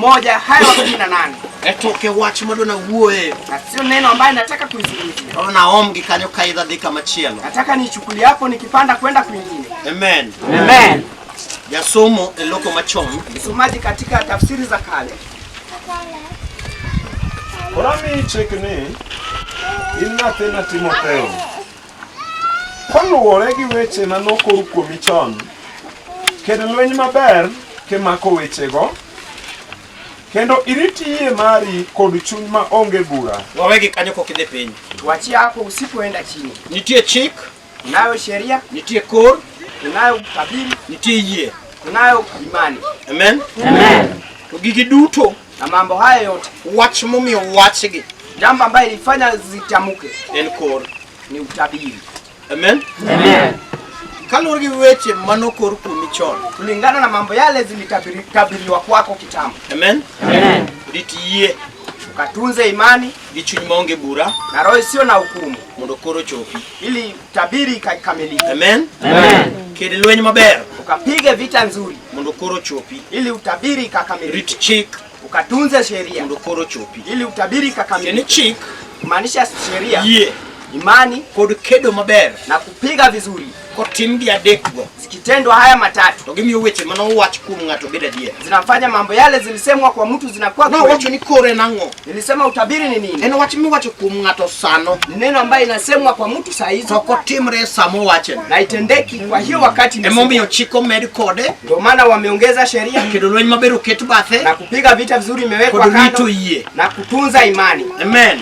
Moja haya wa 18. E toke wach madwa wuoye. Na sio neno ambaye nataka kuizungumzia. Koro naom gi kanyo ka idha dhi kama chielo. Nataka nichukulie hapo nikipanda kwenda kwingine. Amen. Amen. Jasomo e loko machon Msomaji katika tafsiri za kale. Koro amiyi chik ni in nyathina Timotheo, koluwore gi weche ma nokor kuomi chon, ked lweny maber kimako wechego, kendo irit yie mari kod chuny ma onge bura. Wawegi kanyo kok idhi piny. Tuachie hapo usipoenda chini. Nitie chik, Kunayo sheria, nitie kor, kunayo utabiri, nitie yie. kunayo imani. Amen. Amen. To gigi duto Na mambo haya yote, wach momiyo wachgi jambo ambayo ilifanya zitamuke en kor. ni utabiri. Amen. Amen. Kaluwore gi weche manokor kuomi chon. Kulingana na mambo yale zilitabiriwa kwako kitambo. Amen. Amen. Rit yie Ukatunze imani gi chuny maonge bura na roho isiyo na hukumu, mondo kor ochopi. ili utabiri ikakamilike. Amen. Amen. Ked lweny maber Ukapige vita nzuri, mondo kor ochopi. ili utabiri ikakamilike. Rit chik Ukatunze sheria, mondo kor ochopi. ili utabiri Tiende ikakamilike. chik, Kumaanisha sheria, yie imani kod kedo maber na kupiga vizuri, kotim gi adekgo zikitendwa haya matatu to gimiyo weche manowach kuom ng'ato bedo adier. zinafanya mambo yale zilisemwa kwa mtu zinakuwa Nawacho kweli. ni kor en ang'o? Nilisema utabiri ni nini? En wach miwacho kuom ng'ato sano Ni neno ambayo inasemwa kwa mtu saa to hizo ok otimre sama owacheno. na itendeki kwa hiyo wakati imesemwa. Emomiyo chik omed kode Ndio maana wameongeza sheria kedo lweny maber oket bathe na kupiga vita vizuri imewekwa kod rito kando yie. na kutunza imani. Amen.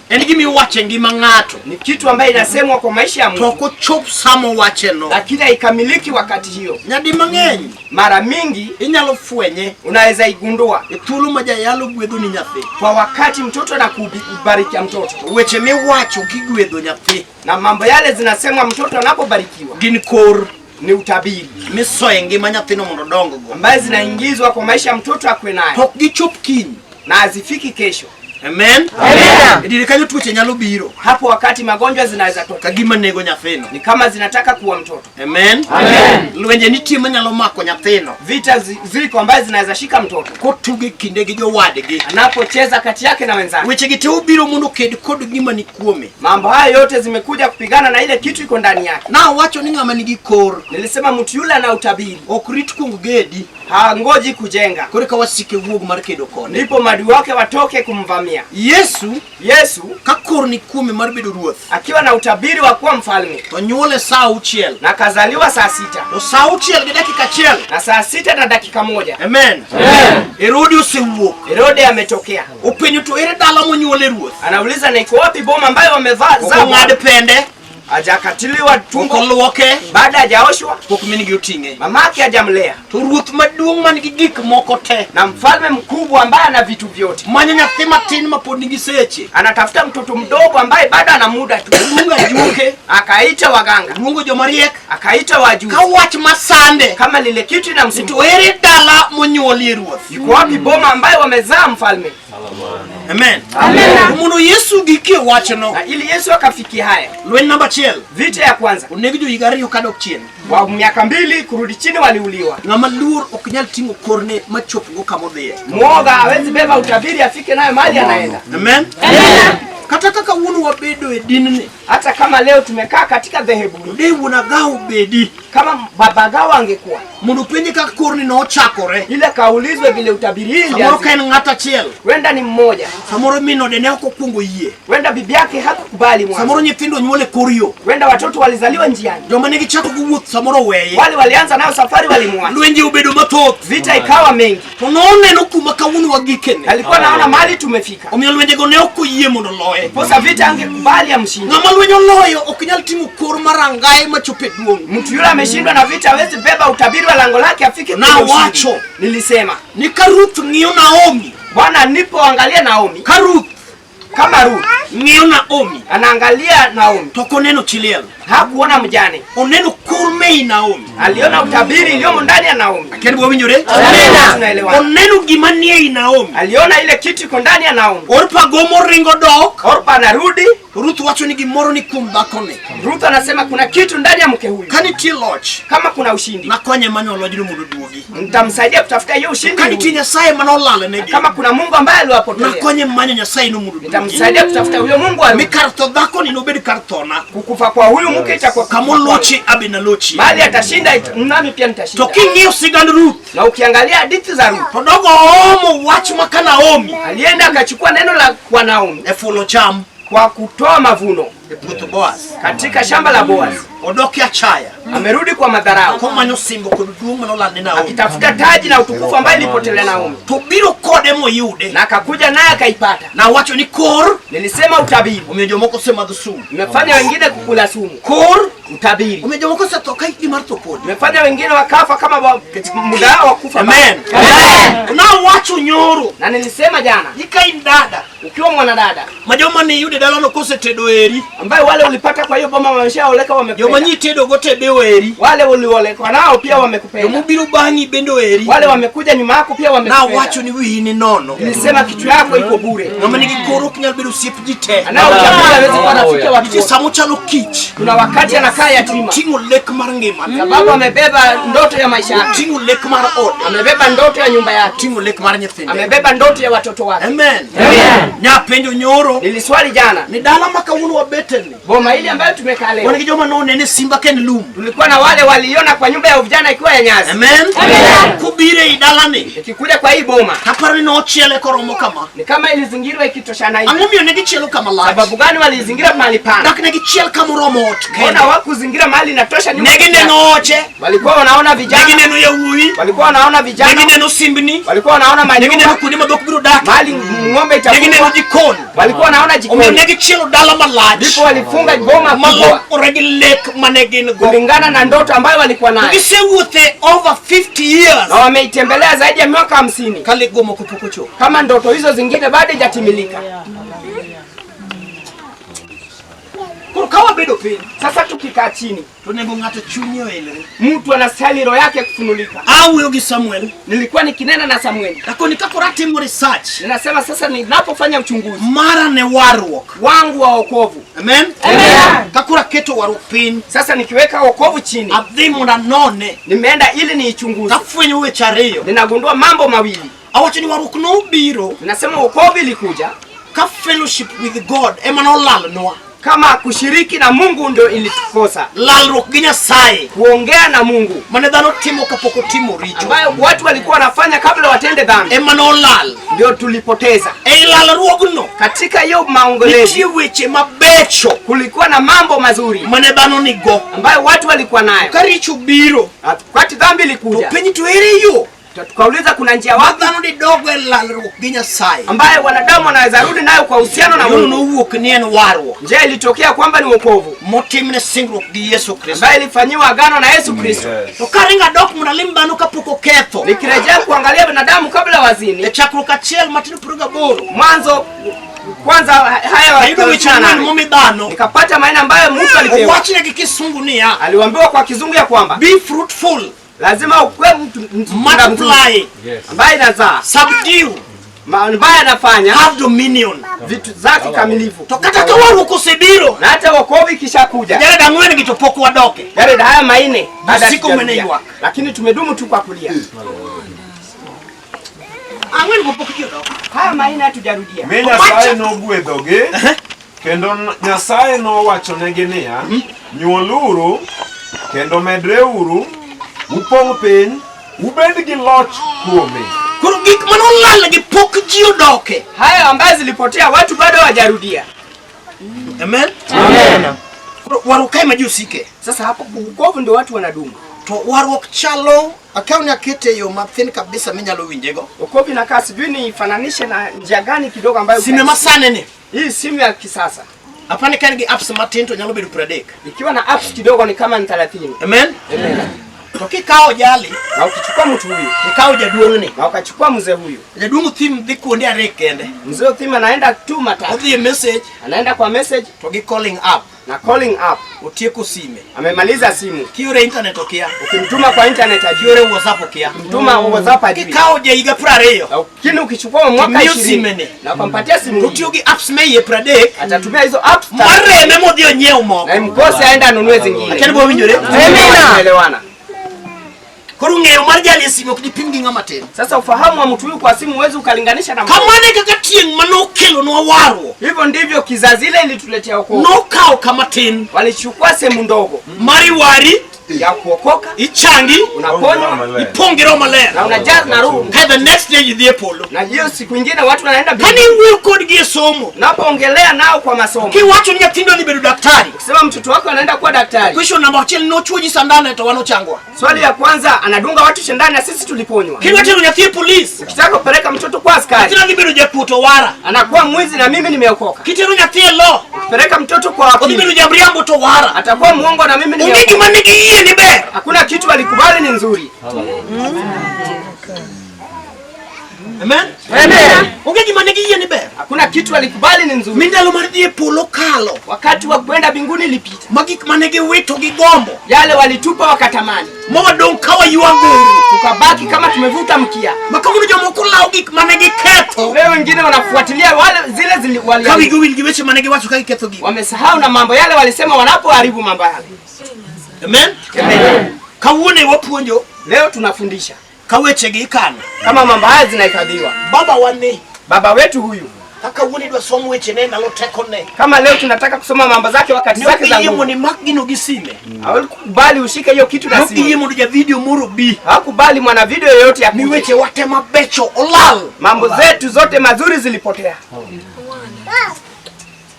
En gima iwacho e ngima ng'ato Ni kitu ambayo inasemwa kwa maisha ya to mtu, ok ochop sama owacheno. lakini haikamiliki wakati hiyo. Nyadi mang'eny Mara mingi inyalo fwenye unaweza igundua e thuolo ma jayalo gwedho ni nyathi. kwa wakati mtoto na kubarikia mtoto, To weche miwacho kigwedho nyathi na mambo yale zinasemwa mtoto anapobarikiwa gin kor ni utabiri misoyo e ngima nyathino mondo odong go. ambaye zinaingizwa kwa maisha ya mtoto akwe nayo To ok gichop kiny. na hazifiki kesho. Amen. E diere kanyo tuoche nyalo biro Hapo wakati magonjwa zinaweza toka, ka gima nego nyathino. ni kama zinataka kuwa mtoto. Amen. Amen. Lwenje nitie manyalo mako nyathino Vita ziko ambazo zinaweza shika mtoto kotugo e kinde gi jowadgi. anapocheza kati yake na wenzake. Weche gi te obiro mondo oked kod gima ni kuome. Mambo haya yote zimekuja kupigana na ile kitu iko ndani yake. Nawacho ni ng'ama nigi kor Nilisema mtu yule ana utabiri, ok rit kuong gedi hangoji kujenga, koro ka wasike wuog mar kedo kode. ndipo maadui wake watoke kumvamia. Yesu Yesu ka kor ni kuome mar bedo ruoth akiwa na utabiri wa kuwa mfalme to nyuole sa auchiel na akazaliwa saa 6 to sa auchiel gi dakika achiel. na saa 6:01 Amen. Herode osewuok Herode ametokea, openjo to ere dala monyuole ruoth. anauliza na iko wapi boma ambayo wamevaa Pok zao? ong'ad pende, Hajakatiliwa pok tumbo, oluoke, baada hajaoshwa, pok min gi oting'e. mamake hajamlea, To ruoth maduong' man gi gik moko te na mfalme mkubwa ambaye ana vitu vyote manyo nyathi matin mapod nigi seche. anatafuta mtoto mdogo ambaye bado ana muda tu. Luongo ajuoke, Akaita waganga, luongo joma riek, akaita wajuzi, ka wach masande kama lile kitu ni to inamsumbua. ere dala monyuolie ruoth. Iko wapi boma ambayo wamezaa mfalme? Amen. Amen. Mondo Yesu gikie wachno. Na ili Yesu akafikia haya, Lweny namba achiel, vita ya kwanza oneg johiga ariyo kadok chien. wa miaka 2 kurudi chini waliuliwa. Ng'ama luor ok nyal ting'o korne machopgo kamodhiye. Mwoga hawezi beba utabiri afike nayo mahali anaenda. Amen. Kata kaka wuon wabedo e dinni, Hata kama leo tumekaa katika dhehebu, to de wuon Agawo bedi kama baba Gawa angekuwa mondo openje kaka korni nochakore. ile kaulizwe vile utabiri hii Samoro ilianzia, ka en ng'at achiel, wenda ni mmoja, samoro min ode ne ok okwongo yie, wenda bibi yake hakukubali mwanzo, samoro nyithindo onyuol e kor yo, wenda watoto walizaliwa njiani, joma ne gichako go wuoth samoro oweye, wale walianza nayo safari walimwacha, lwenje obedo mathoth. vita ikawa mengi. To noneno kuma kawuono wagikene. Alikuwa naona mali tumefika, Omiyo lwenjego ne ok oyie mondo oloye. posa vita angekubali amshinde. Ng'ama lweny oloyo ok nyal ting'o kor mar rangae machop e duong'. Mtu yule ameshindwa na vita hawezi beba utabiri wa lango lake afike Na kwenye ushindi. wacho. Nilisema Ni ka Ruth ng'iyo Naomi, Bwana, nipoangalia Naomi ka Ruth kama Ruth ng'iyo Naomi anaangalia Naomi, to ok oneno chi liel, hakuona mjane, oneno kor mei Naomi. aliona utabiri iliyomo ndani ya Naomi. Akia ni wawinjore? Amina. Tunaelewana. Oneno gima nie i Naomi. Aliona ile kitu iko ndani ya Naomi. Orpa gomo ringo dok, Orpa anarudi, Ruth wacho ni gimoro ni kuom dhakoni. Ruth anasema kuna kitu ndani ya mke huyu, Ka nitie loch, kama kuna ushindi nakonye manyo lojno mondo oduogi. Nitamsaidia kutafuta hiyo ushindi. Ka nitie Nyasaye manolalnegi. Kama kuna Mungu ambaye aliwapotelea, Nakonye manyo Nyasaye no mondo oduogi. nitamsaidia kutafuta huyo Mungu Mi ali. kar tho dhakoni nobed kar thona. Kukufa kwa huyu mke itakuwa Kamoloche abe nalochi. mali atashinda, nami pia To nitashinda. king'iyo sigand Ruth, Na ukiangalia hadithi za Ruth, to dogo oomo wach ma ka Naomi alienda akachukua neno la kwa Naomi e fulo cham kwa kutoa mavuno e puoth Boaz. katika shamba la Boaz. Odok e achaya Amerudi kwa madharau komanyo simbo kod duong' manolalne Naomi. akitafuta taji na utukufu ambaye ilipotelea Naomi, To biro kode moyude. na akakuja naye akaipata. Nawacho ni kor Nilisema utabiri omiyo jomoko osemadho sum. imefanya wengine kukula sumu. Kor Utabiri omiyo jomoko osetho ka hikgi mar tho podi. imefanya wengine wakafa kama muda wao wa kufa. Amen. Amen. Nawacho nyoro Na nilisema jana, ni ka in dada ukiwa mwanadada ma joma niyudo e dalano kosetedo eri, ambaye wale ulipata kwa hiyo boma wameshaoleka, joma wamekupenda. nyitedogo te oheri, Wale uliolekwa nao pia wamekupenda. jomobiro bang'i bende oheri. Wale wamekuja nyuma yako pia Nawacho wamekupenda. ni wiyi ni nono. Nilisema kichwa yako iko bure. Ng'ama nigi kor ok nyal bedo osiep ji te. Anao utabiri hawezi kuwa rafiki wa watu Nitie wote. sama ochalo kich, Kuna wakati anakaa yatima, oting'o lek mar ngimane, sababu amebeba ndoto ya maisha yake, oting'o lek mar ode, amebeba ndoto ya nyumba yake, oting'o lek mar nyithinde. amebeba ndoto ya watoto wake. Amen. Nyapenjo nyoro Niliswali jana, ni dala ma kawuono wabeteni boma hili ambayo tumekaa wan leo, gi joma nonene simba ka en lum. tulikuwa na wale waliiona kwa nyumba ya vijana ikiwa ya nyasi. Amen. Kubiro ei dalani, Ikikuja kwa hii boma taparo ni nochiele koromo kama. ni kama ilizingirwa ikitoshana hivi. Ang'o miyo ne gichielo kama lach? Sababu gani walizingira mahali pana? Dak ne gichiel kamoromo ot Mbona kende. hawakuzingira mahali inatosha nyumba? Ne gineno oche, Walikuwa wanaona ne vijana, gineno yawuowi, walikuwa wanaona ne vijana, gineno simbni, walikuwa wanaona ne gineno manyumba, kuonde ma dhok biro dake, mahali ng'ombe ne gineno itafugwa, jikon. walikuwa wanaona Omiyo ne jikoni, gichielo dala malach ndipo walifunga boma kubwa malokore gi lek mane gin go. kulingana na ndoto ambayo walikuwa nayo, Gisewuothe over 50 years na wameitembelea zaidi ya miaka 50 ka lekgo moko pok ochopo. kama ndoto hizo zingine bado haijatimilika. Koro ka wabedo piny Sasa tukikaa chini, to onego ng'ato chunye oelre. mtu anastahili roho yake kufunulika. Awuoyo gi Samuel Nilikuwa nikinena na Samueli, takoni ka koro atimo research ninasema sasa, ninapofanya uchunguzi mara ne warruok. wangu wa wokovu, Amen. Amen. Ka koro aketo warruok piny, sasa nikiweka wokovu chini, adhi mondo anone nimeenda ili niichunguze, tafwenyo weche ariyo. ninagundua mambo mawili. Awacho ni warruok nobiro Ninasema wokovu ilikuja ka fellowship with God ema nolalnwa. kama kushiriki na Mungu ndio ilitukosa, Lalruok gi Nyasaye kuongea na Mungu mane dhano timo kapok otimo richo ambayo watu walikuwa wanafanya kabla watende dhambi, ema nolal. ndio tulipoteza. Ei lalruogno Katika hiyo maongolezi nitie weche mabecho kulikuwa na mambo mazuri mane dhano nigo. ambayo watu walikuwa nayo. Ka richo biro Wakati dhambi to ilikuja, penj to ere yo tukauliza kuna njia ma wapi dhano didogo e lalruok gi Nyasaye. ambayo wanadamu wanaweza rudi nayo kwa uhusiano na Yono Mungu. nowuok ni en warruok Njia ilitokea kwamba ni wokovu motimne singruok gi Yesu Kristo. ambayo ilifanyiwa agano na Yesu Kristo. To karingo adok mondo alim dhano kapok oketho Nikirejea kuangalia binadamu kabla e wazini, chakruok achiel matin 28 mwanzo kwanza haya ayudo weche ang'wen momi dhano. nikapata maneno ambayo mtu alipewa. Owachnegi kisungu niya, Aliambiwa kwa kizungu ya kwamba be fruitful, lazima ukuwe mtu multiply, ambaye inazaa, subdue, ambaye anafanya have dominion. vitu zake kamilifu, To kata ka warruok osebiro, na hata wokovu ikishakuja Jared ang'wen gi to pok wadoke. Jared, haya manne bado Usiku hatujarudia. mene ywak. lakini tumedumu tu kwa kulia. Ang'wen go pok ji odok. Haya manne hatujarudia. Mi Nyasaye nogwedhogi kendo Nyasaye nowachonegi niya, nyuoluru kendo medreuru, upong' piny, ubed gi loch kuome. Koro gik manolal gi pok ji odoke. Hayo ambayo zilipotea watu bado hawajarudia. Amen. Amen. Koro warruok kae ma ji osike. Sasa hapo wokovu ndio watu wanadumu. To warruok chalo akaw ni akete e yo mathin kabisa minyalo winjego. Wokovu inakaa sijui niifananishe na njia gani kidogo ambayo Sime masani ni hii simu ya kisasa apani ka en gi apps matin to nyalo bedo 30. ikiwa na apps kidogo ni kama ni 30. Amen. To kikawo jali, Na ukichukua mtu huyu ikawo jaduong'ni. na ukachukua mzee huyu, Jaduong' thim dhi kuonde ariyo kende. mzee Othim anaenda tu matatu, Odhi e message anaenda kwa message to gi calling app. na calling app, Otieko sime. amemaliza simu. Kiore internet okia. Ukimtuma kwa internet ajui, Kiore WhatsApp okia. mtuma WhatsApp ajui. Kikawo jahiga 20 Lakini ukichukua mwaka Miyo 20 simene. na ukampatia simu to hii, otiyo gi apps me iye 30 atatumia hizo apps tatu mareme modhi onyiew moko. na imkose aende anunue zingine. Akia ni bowinjore? Tunaelewana. Koro ng'eyo mar jali e simu ok dipim gi ng'ama tin. Sasa ufahamu wa mtu huyu kwa simu huwezi ukalinganisha na mtu. Kamano e kaka tieng' manokelonwa warruok Hivyo ndivyo kizazi ile ilituletea wokovu. nokawo kama tin Walichukua sehemu ndogo mar iwari ya kuokoka, ichangi unaponywa ipong' gi Roho Maler na unajazwa na Roho, kae the next day idhi e polo. na hiyo siku ingine watu wanaenda Kane mbinguni. iwuoyo kodgi e somo Unapoongelea nao kwa masomo, kiwacho ni nyathindo dhi bedo daktari ukisema mtoto wako anaenda kuwa daktari, question namba achiel nochuoji sandane to wan ochangwa. swali ya kwanza anadunga watu shindani na sisi tuliponywa. Kidwa tero nyathi e polis Ukitaka kupeleka mtoto kwa askari, nyathino dhi bedo jakuo to wara. anakuwa mwizi na mimi nimeokoka. Kitero nyathi e law Peleka mtoto kwa odhi wakili, bedo jamriambo to wara. atakuwa mwongo na mimi Onge nimeokoka. gima nigi yie ni ber. Hakuna kitu walikubali ni nzuri. Amen. Amen. Onge gima nigi yie ni ber. Hakuna kitu walikubali ni nzuri. Mi ndalo mar dhi e polo kalo Wakati wa kwenda mbinguni ilipita, ma gik mane giwito gi gombo yale walitupa wakatamani, ma wadong' ka waywa nguru tukabaki kama tumevuta mkia. ma kawuono jomoko lawo gik mane giketho Leo wengine wanafuatilia wale zile zili, ka wali, wigi owil gi weche mane giwacho ka giketho gigo. wamesahau na mambo yale walisema wanapoharibu mambo yale. Amen. Amen. Kawuono e wapuonjo Leo tunafundisha ka wechegi ikano. kama mambo haya zinahifadhiwa. Baba wan ni Baba wetu huyu, kaka kawuono idwa som wechene ndalo tekone kama leo tunataka kusoma mambo zake wakati ne zake ok za giyie nguvu, mondo imak gino gi sime. hawakubali ushike hiyo kitu Ne na ok giyie simu, mondo ja video moro obi hawakubali mwana video yoyote mi akuje. weche wa te mabecho olal. Mambo zetu zote mazuri zilipotea.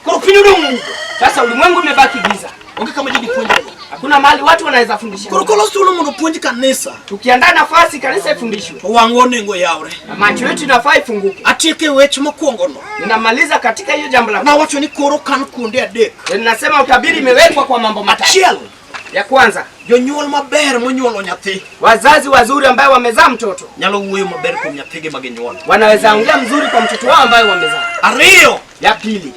Koro piny odong' mudho. Sasa ulimwengu umebaki giza, Onge kama ji dipuonjrego. hakuna mahali watu wanaweza fundisha. Koro kolos thuolo mondo opuonj kanisa Tukiandaa nafasi kanisa ifundishwe, to wang'wa onego yawre. na macho yetu inafaa ifunguke. Atieko e wech mokwongo no. Ninamaliza katika hiyo jambo la Nawacho ni koro kan kuonde adek. Ninasema utabiri imewekwa kwa mambo matatu. Achiel, Ya kwanza, jonyuol maber monyuolo nyathi wazazi wazuri ambayo wamezaa mtoto nyalo wuoyo maber kuom nyathigi ma ginyuolo. wanaweza ongea mzuri kwa mtoto wao ambayo wamezaa. Ariyo, Ya pili,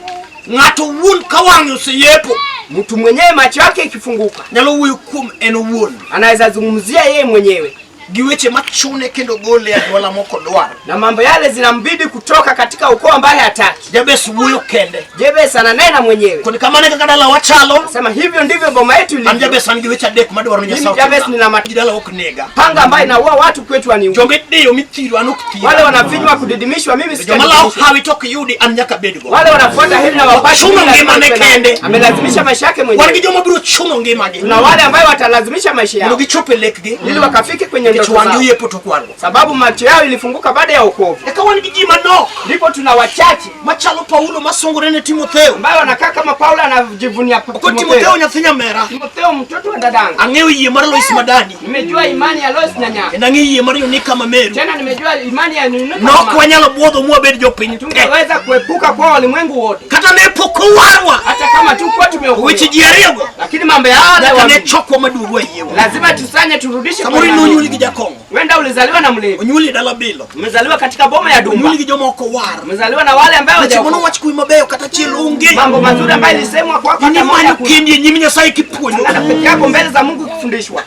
ng'ato wuon ka wang'e oseyepo mtu mwenyewe macho yake ikifunguka nyalo wuoyo kuom en owuon anaweza zungumzia yeye mwenyewe gi weche machune kendo gole e anyuola mok odwar. na mambo yale zinambidi kutoka katika ukoo ambaye hataki. Jabes wuoyo kende. Jabez ananena mwenyewe, Koni kamano e kaka dalawa chalo, sema hivyo ndivyo boma yetu an ilivyo. Jabes an gi weche adek madwaro ni Mimi Nyasaye Jabes otimna. nina Ji dala ok nega. Panga ambayo inaua watu kwetu aniua. Joma idiyo mithiro an ok Wale thira. wanafinywa kudidimishwa, mimi Joma lawo sitadidimishwa. hawi to ok yudi an nyaka bedgo. Wale wanafuata heri na wapate. Chuno ngimane kende. Amelazimisha maisha yake Wan gi mwenyewe. joma biro chuno ngimagi Kuna wale ambayo watalazimisha maisha mondo yao gichop e lekgi ili wakafike kwenye nikech ndoto wang'gi zao, oyepo tok warruok. sababu macho yao ilifunguka baada ya wokovu. Eka wan gi ji manok Ndipo tuna wachache machalo Paulo masungore ne Timotheo. ambayo wanakaa kama Paulo anajivunia Oko Timotheo Timotheo. nyathi nyamera. Timotheo mtoto wa dadangu, Ang'eyo yie mar Lois Madani. nimejua imani ya Lois Nyanya, Kendo ang'eyo yie mar Yunika Mameru. tena nimejua imani ya Nunuka Nok mama. wanyalo buodho mwabed jopiny te. Tungeweza kuepuka kwa walimwengu wote, Kata ne pok owarwa. hata kama tu kwa tumeokolewa, Weche ji ariyogo lakini mambo ya wale nyaka ne wawili chokwa maduogwa e yiewa. lazima tusanye, turudishe Samoro kwa nonyuoli imani. gi jakong'o. Wenda ulizaliwa na mlevi, Onyuoli e dala bilo. umezaliwa katika boma ya Dumba, Onyuoli gi joma ok owar. umezaliwa na wale ambao Weche hawajaokoka. manowach kuwi mabeyo kata achiel onge. Mambo mazuri ambayo ilisemwa kwako In hata moja imanyo hakuna. kendi e nyim Nyasaye kipuonjo. Hata peke yako mbele za Mungu kufundishwa.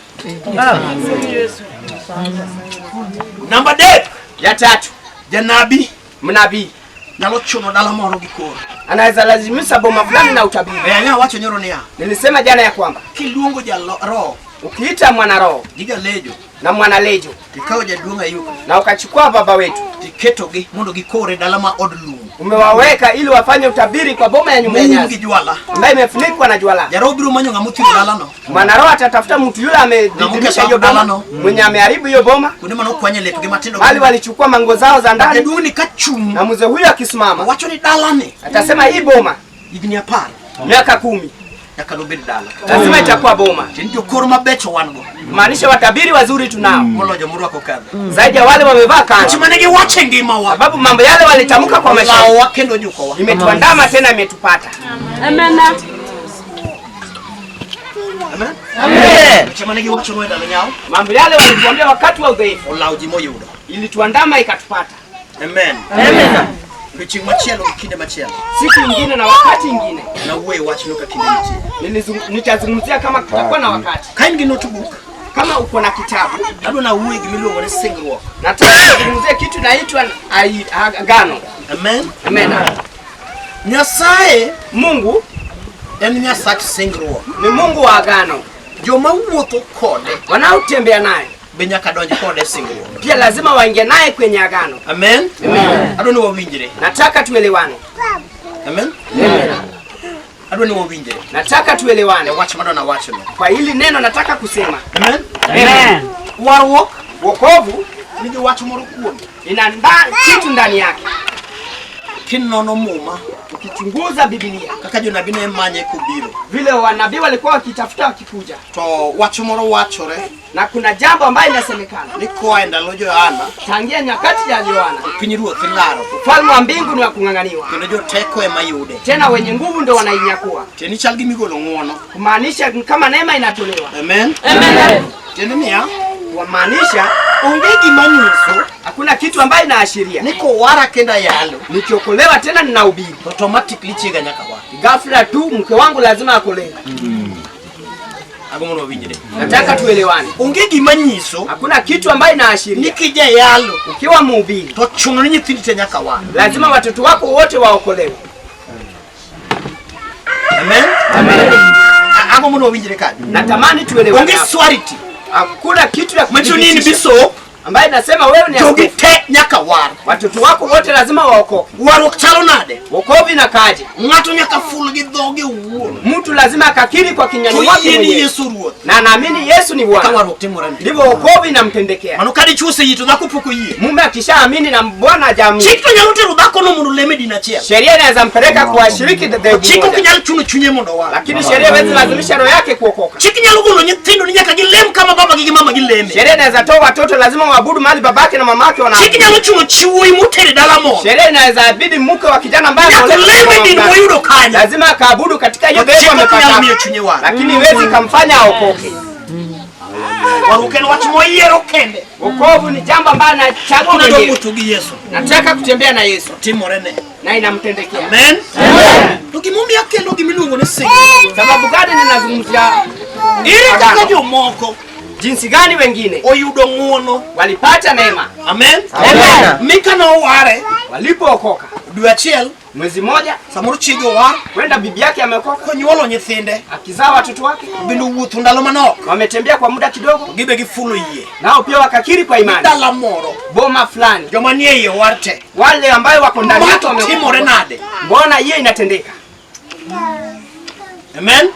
Namba adek, Ya tatu, janabi mnabii nyalo chuno dala moro gi koro. anaweza lazimisha boma fulani na utabiri. E anya wacho nyoro niya, Nilisema jana ya kwamba kiluongo jalo roho ukiita mwana roho gi jalejo na mwana lejo tikawo jaduong' Ayuka na ukachukua baba wetu tiketogi mondo gikor e dala ma od lum umewaweka ili wafanye utabiri kwa boma ya nyumba ya moum gi nyasi jwala. ambayo imefunikwa na jwala. Jaroho biro manyo ng'ama othiro dalano Mwana roho atatafuta mtu yule amedidimisha hiyo boma, Dalano. mwenye ameharibu hiyo boma, kuonde mane lepgi matindo. bali walichukua manguo zao za ndani, Jaduong' ni kachung' na mzee huyo akisimama wacho ni dalani atasema hii boma higni 10 miaka 10 nyaka nobed dala. lazima itakuwa boma. Tiende jokor mabecho wan go Maanisha watabiri wazuri tunao moloyo jomorwako kandho. zaidi ya wale wamevaa Weche kanzu, mane giwacho e ngimawa sababu mambo yale walitamka kwa maisha yetu olawowa kendo nyukowa. imetuandama tena imetupata. Amen. Weche mane giwachonwa e ndalo nyawo Mambo yale walituambia wakati wa udhaifu olawo ji moyudo. ilituandama ikatupata. Amen. Odiochieng' machielo gi kinde machielo Siku ingine na wakati ingine nawuoyo e wachno ka kinde nitie. nitazungumzia kama kutakuwa na wakati. Ka in gi notebook Kama uko na kitabu, adwa nawuoye gimiluongo ni singruok. nataka nizungumzie kitu inaitwa agano. Amen. Amen. Nyasaye Mungu en Nyasach singruok. ni Mungu wa agano. Joma wuotho kode Wanaotembea naye Be nyaka donj kode e singruok. Pia lazima waingie naye kwenye agano. Amen. Adwa ni wawinjre. Nataka tuelewane. Amen. Adwa ni wawinjre. Nataka tuelewane E wach madwa nawachono. kwa hili neno nataka kusema. Amen. Amen. Warruok Wokovu nigi wach moro kuome. ina kitu ndani yake. Kinono Muma Ukichunguza Biblia kaka jonabi ne manye kobiro, vile wanabii walikuwa wakitafuta wakikuja, to wach moro wachore na kuna jambo ambayo inasemekana ni koa e ndalo Johana tangia nyakati ya Yohana, piny ruoth ilaro ufalme wa mbingu ni wa kung'ang'aniwa, kendo joteko ema yude. tena wenye nguvu ndio wanainyakua, Tiende ni chal gi migolo ng'uono. kumaanisha ni kama neema inatolewa. Amen. Tiende niya, Kumaanisha onge gima nyiso hakuna kitu ambayo inaashiria ni kowara kendo ayalo nikiokolewa tena ninahubiri to automatically chiega nyaka war. ghafla tu mke wangu lazima akolewe. Agombo mondo wawinjre. Nataka tuelewane, Onge gima nyiso hakuna kitu ambayo ni inaashiria kijayalo ukiwa mhubiri to chuno ni nyithindi te nyaka war. lazima watoto wako wote waokolewe. Amen. Agombo mondo wawinjre kanyo. Natamani tuelewane. Onge hapo. swarity Hakuna kitu ya manyiso ni in kudhibitisha bishop ambaye inasema wewe ni jogi askofu. te nyaka war. Watoto wako wote lazima waokoke. Warruok chalo nade? Wokovu inakaaje? Ng'ato nyaka ful gi dhoge owuon. Mtu lazima akakiri kwa kinywani To mwake yie ni mwenyewe Yesu ruoth. na anaamini Yesu ni Ka Bwana, warruok timore ni. ndivyo wokovu inamtendekea. Mano ka dichuo oseyie to dhako pok oyie. Mume akishaamini na Bwana hajaamini, Chik to nyalo tero dhakono mondo olem e din achiel. sheria inaweza mpeleka kuwashiriki dhehebu Chik ok moja, nyal chuno chunye mondo owar. lakini sheria haiwezi lazimisha roho yake kuokoka. Chik nyalo golo nyithindo ni nyaka gilem kama babagi gi mamagi leme. Sheria inaweza toa watoto lazima waabudu mahali babake na mamake Chik wanaabudu. nyalo chuno chi wuoyi motere dala moro. Sheria inaweza bidi mke wa kijana ambaye Nyaka ameolewa lem kwa e din mwanamke. moyudo kanyo. lazima akaabudu katika hiyo To dhehebu chik ok nyal amepata, miyo chunye war. lakini iwezi kamfanya aokoke. Warruok en wach moyiero kende. Wokovu ni jambo ambalo anachagua Nadwa mwenyewe. wuotho gi Yesu. Nataka kutembea na Yesu Timore ne. na inamtendekea. Amen. To gimomiyo akelo gimiluongo ni singruok. Sababu gani ninazungumzia Ere kaka agano? jomoko Jinsi gani wengine oyudo ng'uono. walipata neema Amen. Amen. Mika noware walipookoka dwe achiel mwezi moja, samoro chiege owar kwenda bibi yake ameokoka, konyuolo nyithinde akizaa watoto wake, bende owuotho ndalo manok wametembea kwa muda kidogo, gibe gifulo yie nao pia wakakiri kwa imani dala moro boma fulani, joma nie iye owar te wale ambayo wako ndani ma yake to wameokoka. timore nade Mbona hiyo inatendeka? Amen.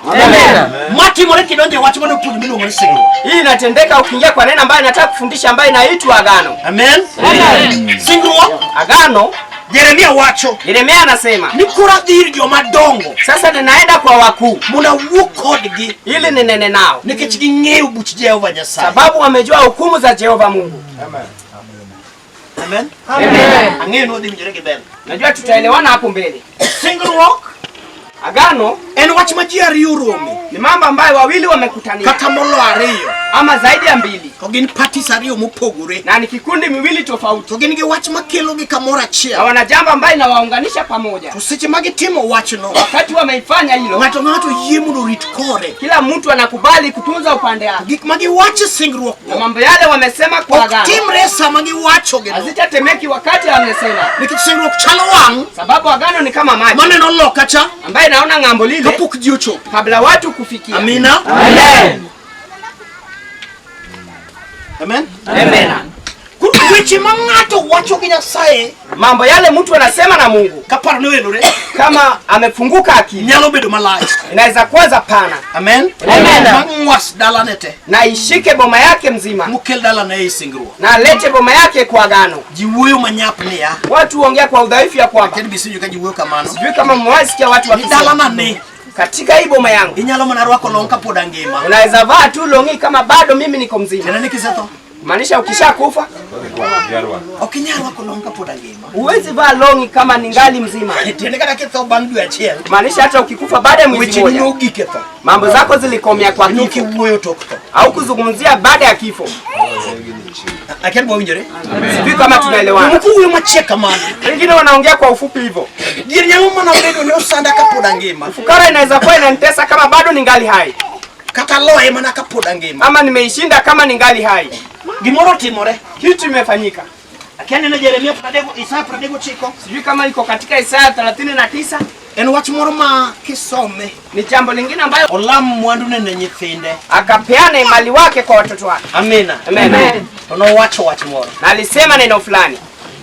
Ma timore kidonjo e wach mane opuonjo miluongo ni singruok. Hii inatendeka ukiingia kwa neno ambayo nataka kufundisha ambayo inaitwa agano. Amen. Singruok Agano, Jeremia wacho Yeremia anasema ni koro adhi ir joma dongo sasa ninaenda kwa wakuu mondo awuo kodgi ili ninene nao, nikech ging'eyo buch Jehova Nyasaye. sababu wamejua hukumu za Jehova Mungu. Amen. Ang'eyo ni wadhi winjore gi ber. Najua tutaelewana hapo mbele. Singruok Agano en wach ma ji ariyo orome ni mambo ambayo wawili wamekutania kata molo ariyo ama zaidi ya mbili, to gin parties ariyo mopogore na ni kikundi miwili tofauti, to gin gi wach makelogi kamoro na achiel wana jambo ambayo inawaunganisha pamoja. to seche ma gitimo wachno Wakati wameifanya hilo, ng'ato ng'ato yie mondo orit kore kila mtu anakubali kutunza upande wake, gik ma giwacho e singruok na go mambo yale wamesema kwa ok agano timre e sama giwachogino hazitatemeki wakati wamesema, nikech singruok chalo wang' sababu agano ni kama maji maneno loka cha ambaye naona ng'ambo lile kapok ji ochopo kabla watu kufikia. amina Amen. amen Amen. Koro weche ma ng'ato wacho gi Nyasaye Mambo yale mtu anasema na Mungu kaparo ni oelore kama amefunguka akili nyalo bedo malach inaweza kuwa pana amen Amen. ma ng'was dalane te na ishike boma yake mzima mokel dalane ei singruok na alete boma yake kwa agano. ji wuoyo manyap niya Watu huongea kwa udhaifu ya kwamba ken bisinjo ka ji wuoyo kamano sijui kama mmewahi sikia watu ni wakisema dalana ni katika hii boma yangu inyalo mana rwako long kapod angima unaweza vaa tu longi kama bado mimi niko mzima. tiende ni kisetho Maanisha ukishakufa ok inyal rwako long kapod angima huwezi vaa longi kama ningali mzima. tiende kata kitho bang' dwe achiel Maanisha hata ukikufa baada ya mwezi weche mmoja nogik e tho mambo zako zilikomea kwa nok kifo iwuoyo tok tho au kuzungumzia baada ya kifo. Akia ni wawinjore Sijui kama tunaelewana. jomoko wuoyo machiek kamano Wengine wanaongea kwa ufupi hivyo. Dier nyalo mana bedo ni osanda kapod angima Fukara inaweza kuwa inanitesa kama bado ningali hai, kata loye mana kapod angima ama nimeishinda kama ningali hai. gimoro otimore Kitu imefanyika, akia neno Jeremia pradego Isaya 39 sijui kama iko katika Isaya 39 En wach moro ma kisome Ni jambo lingine ambayo olam mwandune ne nyithinde. Akapeana mali wake kwa watoto wake. Amina. Amen. To nowacho wach moro. Na alisema neno fulani.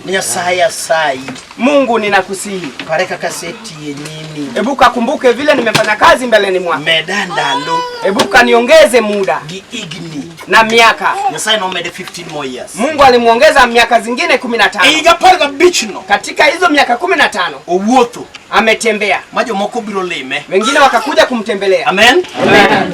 Ni Nyasaye asayi. Mungu ninakusihi. Pare kaka asetiyo e nyimi. Hebu kakumbuke vile nimefanya kazi mbeleni mwako. Meda ndalo Hebu kaniongeze muda gi higni. Na miaka. Nyasaye nomede 15 more years. Mungu alimuongeza miaka zingine 15. E higa 15 no Katika hizo miaka 15 owuotho ametembea. Ma jomoko biro lime. Wengine wakakuja kumtembelea. Amen. Amen.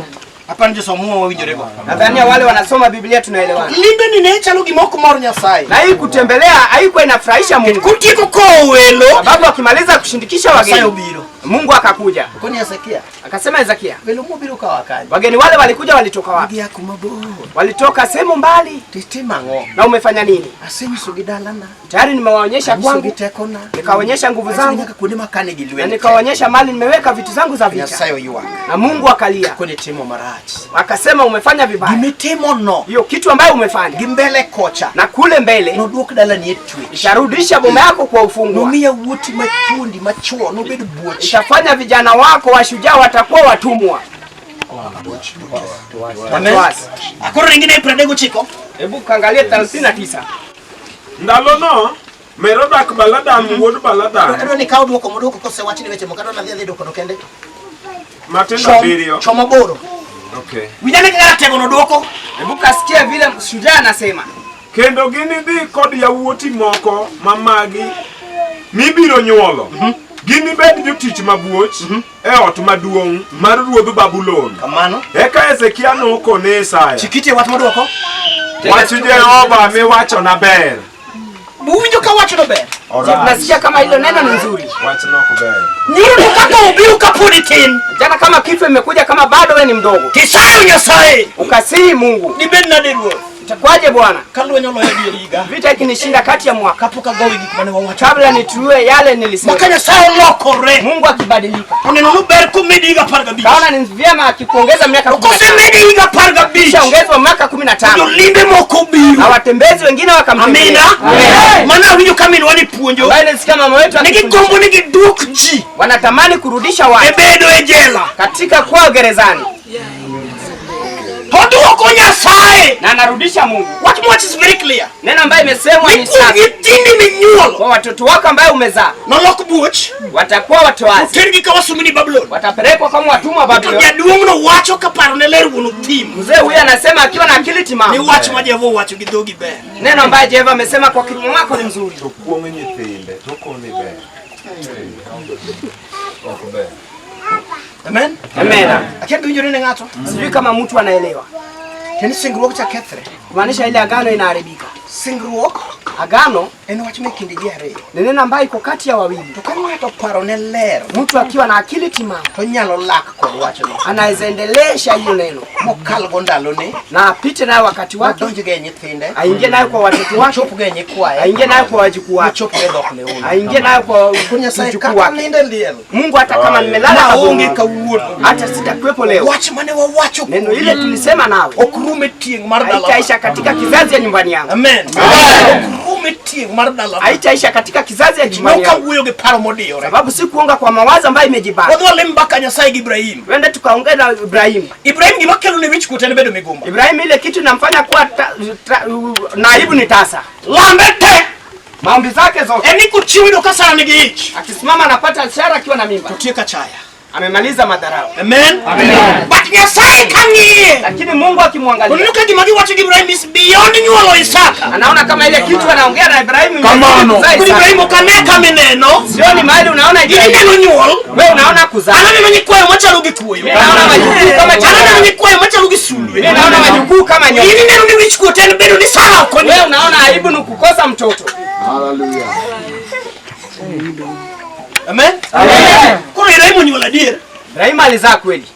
Apani josom muma wawinjorego. Nadhania wale wanasoma Biblia tunaelewana. Limbe ni ne chalo gima ok mor Nyasaye. Na hii kutembelea haikuwa inafurahisha Mungu. Kotieko kowo welo, Sababu akimaliza kushindikisha Nyasaye wageni, obiro. Mungu akakuja. Koni Hezekia, Akasema Hezekia, welo mobiro kawa kanye? Wageni wale walikuja walitoka wapi? Gia kuma bor. Walitoka sehemu mbali. Titimo ang'o? Na umefanya nini? Asenyisogi dalana. Tayari nimewaonyesha Anyisogi kwangu, tekona. Nikawaonyesha nguvu Anyisogi zangu nyaka kuonde makane gi na lweny. nikawaonyesha mali nimeweka vitu zangu za vita. Nyasaye oywak. Na Mungu akalia. Koni timo marach. Akasema umefanya vibaya. Gimitimo no. Hiyo kitu ambayo umefanya. Gi mbele kocha. Na kule mbele Noduok dalani e twech. Itarudisha boma yako kwa ufungwa. Nomi yawuoti mathuondi machuo nobed buoch. Itafanya vijana wako washujaa watakuwa watumwa. Amen. Watuasi. Akoro ringine e 39. Hebu kaangalie 39. Ndalono Merodak Baladan wuod Baladan Adwa ni kaw duoko moduoko kosewach ni weche moko adwa nadhi adhi duoko no kende. Matendo Chom, abiriyo. chom aboro. Okay. Winjane kaka ratego no duoko. Hebu kasikia vile shujaa anasema. Kendo ginidhi kod yawuoti moko ma magi mibiro nyuolo. Ginibed jotich mabuoch e ot maduong' mar ruodh Babulon. Kamano. Eka Hezekia nokone Isaya. Chikitie wach moduoko. Wach Jehova miwachona ber. Uwinjo ka wacho no ber. Nasikia kama hilo neno ni nzuri. Wachno ok ber. Nyoro to kaka obiro kapod itin. Jana kama kifo imekuja kama bado we ni mdogo. Tisayo Nyasaye. Ukasihi Mungu. Dibed nade ruoth? Itakuwaje Bwana? Ka lweny oloya dier higa. Vita ikinishinda kati ya mwaka. Kapok agoyo gik mane wawacho. Kabla nitue yale nilisema. Maka Nyasaye olokore. Mungu akibadilika. Oneno ni ber komedi higa 15. Kaona ni vyema akikuongeza miaka To 15. kosemedi higa 15. Kishaongezwa miaka 15. Jolimbe moko obiro. Na watembezi wengine wakamtembelea. Amina. Amen. Mano awinjo ka minwa ni puonjo. Ambaye nilisikia mama wetu Ne akifundisha. gigombo ni giduok ji Wanatamani kurudisha e watu bedo e jela. katika kuwa gerezani. To oduoko Nyasaye. Na anarudisha Mungu. Wach mowach is very clear. Neno ambayo imesemwa Ni ni kuom safi. nyithindi minyuolo. Kwa watoto wako ambayo umezaa Nolok buoch. watakuwa watoazi. Otergi ka wasumbini Babulon. Watapelekwa kama watumwa To Babulon. jaduong'no wacho ka parone ler wuon othim. Mzee huyu anasema akiwa na akili Ni timamu. wach ma Jehova owacho gi dhogi ber. Neno ambaye Jehova amesema kwa kinywa mwako ni mzuri. To kuong'o nyithinde to koni ber. Ok ber. Amen. Amen. Akia giwinjore ne ng'ato. Sijui kama mtu anaelewa. Tiende singruok cha kethre. Kumaanisha ile agano inaharibika. Singruok Agano en wach me kind ji ariyo. ni neno ambayo iko kati ya wawili. To ka ng'ato parone ler Mtu akiwa na akili timamu to onyalo lak kod wachno. anaweza endelesha hiyo neno Mokalgo ndalone. na apite nayo wakati wake, Odonjgo e nyithinde. aingie nayo kwa watoto wake, Ochopgo e nyikwaye. aingie nayo kwa wajukuu wake, Ochopgo e dhok leune. aingie nayo kwa Ko Nyasaye mjukuu kata wake. nindo e liel. Mungu hata kama nimelala Maonge kaburi, kawuono. hata sitakuwepo leo, Wach mane wawacho neno ile tulisema nawe ok rum e tieng' mar dalawa. haitaisha katika kizazi ya nyumbani yangu, Amen. Ok rum e tieng' mar dalawa. haitaisha katika kizazi ya nyumbani Nok yangu, awuoyo gi paro modiyore. sababu si kuonga kwa mawazo ambayo imejibana. Wadhi walim mbaka Nyasaye gi Ibrahim. Twende tukaongea na Ibrahimu. Ibrahim gima kelo ne wich kuot en bedo migumba. Ibrahimu ile kitu inamfanya kuwa naibu ni tasa. Lambe te Maombi zake zote en ni kochiwo yudo ka Sara nigi ich. akisimama anapata Sara akiwa na mimba, To tieko achaya. amemaliza madharau. Amen. But Nyasaye ka ng'iye Lakini Mungu akimwangalia oneno ka gima giwacho gi Ibrahim is beyond nyuolo Isaka. anaona kama ile kitu anaongea na Ibrahimu Kamano. imezidi kuzaa Koro Isaka. Ibrahim ok ane kama ineno. Sio ni mahali unaona In Ibrahimu, ineno nyuol. wewe unaona kuzaa. An aneno nyikwayo machalo gi kuoyo. Mimi naona majukuu kama An aneno chakula. nyikwayo machalo gi sulwe. Mimi naona majukuu kama In nyoka. ineno ni wich kuot en bedo ni Sara ok Wewe onyuol. unaona aibu ni kukosa mtoto. Amen. Amen. Koro Ibrahim onyuol adier. Ibrahimu alizaa kweli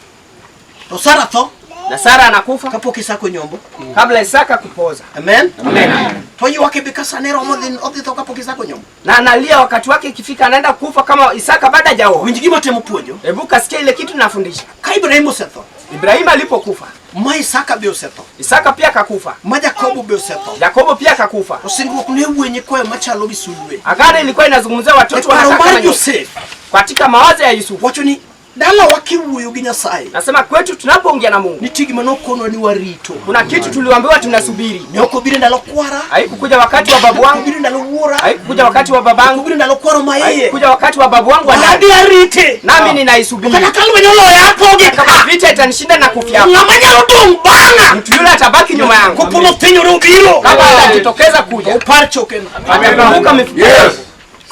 To Sara tho na Sara anakufa kapok Isaka onyombo. kabla Isaka kupoza. Amen. Amen. To ywak e be ka sane romo dhi odhi tho kapok Isaka onyombo. Na analia wakati wake ikifika anaenda kufa kama Isaka bado hajaoa. Winj gima temo puonjo. Hebu kasikia ile kitu nafundisha. Ka Ibrahim osetho, Ibrahimu alipokufa, ma Isaka be osetho, Isaka pia akakufa, ma Jakobo be osetho. Yakobo pia akakufa. To singruok ne wuoyo nyikwayo machalo gi sulwe. Agano ilikuwa inazungumzia E watoto paro wanakaa kama mar nyoka. Josef, Katika mawazo ya Yusufu. Wacho ni dalawa kiwuoyo gi Nyasaye. Nasema kwetu tunapoongea na Mungu Nitie gima nokonwa ni warito. kuna kitu tuliambiwa tunasubiri. Ne ok obiro e ndalo kwara. Haikukuja wakati wa babu wangu, Obiro e ndalo wuora. haikukuja wakati wa babangu, Obiro e ndalo kwaro ma iye. haikukuja wakati wa babu wangu wa ndani. Adhi arite. Nami ninaisubiri. Kata ka lweny oloya apoge Kama ka. vita itanishinda na kufya, Ng'ama nyalo dong' bang'a. mtu yule atabaki nyuma yangu. Kopo nothinyore obiro. Kama atajitokeza kuja, Upar chokena. atakumbuka mifupa. Yes.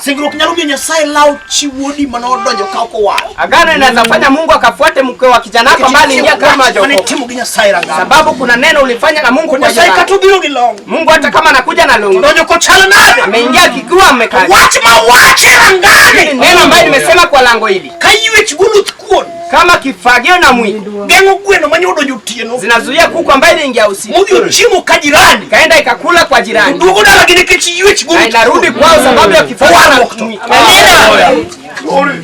Singruok nyalo miyo Nyasaye law chi wuodi manodonjo ka ok owal. Agano inaweza fanya Mungu akafuate mke wa kijana wako ambaye aliingia kama Mane hajaokoka, timo gi Nyasaye rangama. sababu kuna neno ulifanya na Mungu kwa Nyasaye jirani. kata obiro gi long. Mungu hata kama anakuja na longo, Donjo kochal nade. ameingia kikiwa amekaa. Wach ma wache rangani. Neno ambayo nimesema kwa lango hili, Ka ywech goluth kuon. kama kifagio na mwiko Geng'o gweno manyodonjo otieno. zinazuia kuku ambaye iliingia usiku, Modhi ochiemo ka jirani. kaenda ikakula kwa jirani Duogo dalagi nikech ywech na goluth inarudi kuon. kwao sababu ya kifagio na Warruok to. mwiko. Glory.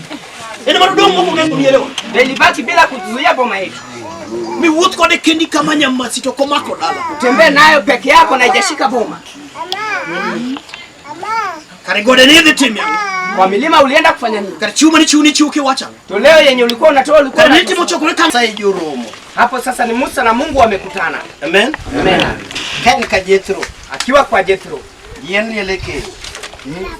En ema nodong' mok ogeng'o mierewa. Ndio ilibaki bila kuzuia boma yetu. Miwuoth kode kendi kama nyamasi to ok omako dala. Tembee nayo peke yako na haijashika boma. Kare gode ni idhi timo ang'o? Kwa milima ulienda kufanya nini? Kare chiwo mane chiwo ni chiwo kiwacho ang'o? Toleo yenye ulikuwa unatoa ulikuwa Kare unatoa. nitimo chokore ka Nyasaye joromo. Hapo sasa ni Musa na Mungu wamekutana. Amen. Amen. Ka en ka Jethro, Akiwa kwa Jethro, yien liel e kendo.